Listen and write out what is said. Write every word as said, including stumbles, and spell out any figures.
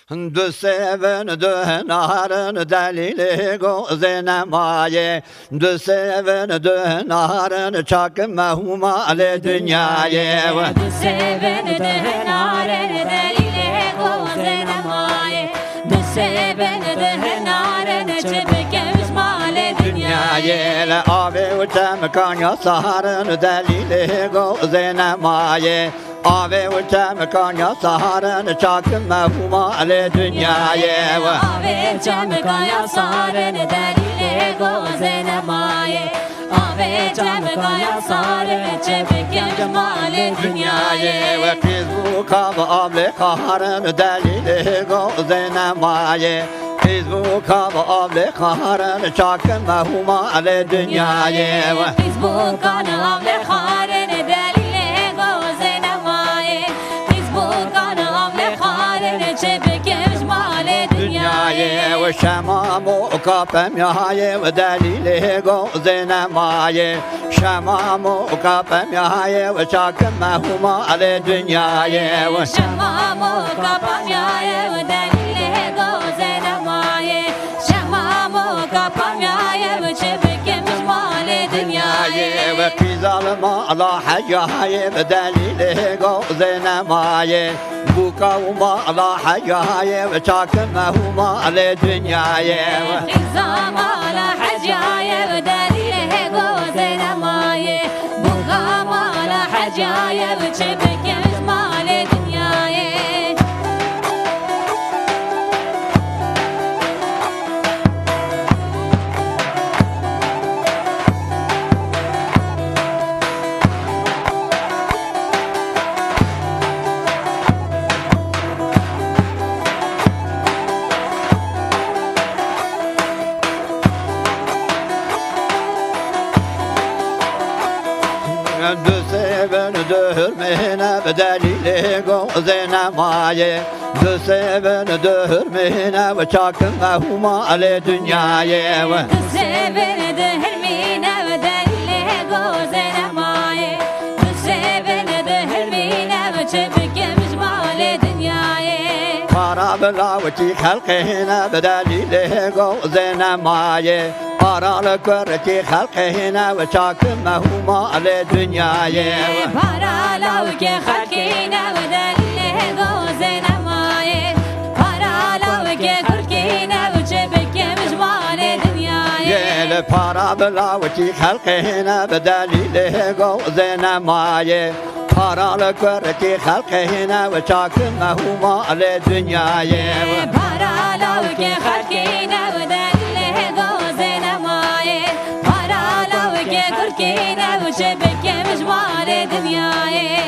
Du sêvin, du hinarin, delîlê gozê nemayê. Du sêvin, du hinarin, çakin me hûma lê dinyayê. Du sêvin, du hinarin, delîlê gozê nemayê. Du sêvin, du hinarin, çi bikim ji malê dinyayê. Li avê û çemkan ya sarin, delîlê gozê nemayê. Avê û çemkan ya sarin, çakin me hûma lê dinyayê. Avê çemkan ya sarin, delîlê gozê nemayê. Avê çemkan ya sarin, çi bikim ji malê dinyayê. Qîz bûka bi av lê qarin, delîlê gozê nemayê. Qîz bûka bi av lê qarin, çakin me hûma lê dinyayê. Qîz bûkan av lê qarin, delîlê gozê nemayê. Qîz bûkan av lê qarin, çi bikim ji malê dinyayê. Şemam û kapemyayê, delîlê gozê nemayê. Şemam û kapemyayê, çakin me hûma lê dinyayê. Şemam û kapemyayê, delîlê gozê nemayê. Şemam û kapemyayê, çi bikim ji malê dinyayê. Qîza li mala hecayê, delîlê gozê nemayê. Bûka û mala hecayê, çakin me hûma lê dinyayê. Qîza mala hecayê, delîlê gozê nemayê. Bûka mala hecayê, çi bikim ji malê dinyayê. Du sêvin, du hurmîne, bi delîlê gozê nemayê. Du sêvin, du hurmîne, çakin me hûma lê dinyayê. Du sêvin, du hurmîne, delîlê gozê nemayê. Du sêvin, du hurmîne, çi bikim ji malê dinyayê. Para bi lawikî xelqê hîne, bi delîlê gozê nemayê. Para li kurikî xelqê hîne, çakin me hûma lê dinyayê. Para lawikê xelkî ne, delîlê gozê nemayê. Para lawikê kurkî ne, çi bikim ji malê dinyayê. Li para bi lawikî xelqê hîne, bi delîlê gozê nemayê. Para li kurikî xelqê hîne, çakin me hûma lê dinyayê. Para lawikê xelkî ne, delîlê gozê nemayê. Para lawikê kurkî ne, çi bikim ji malê dinyayê.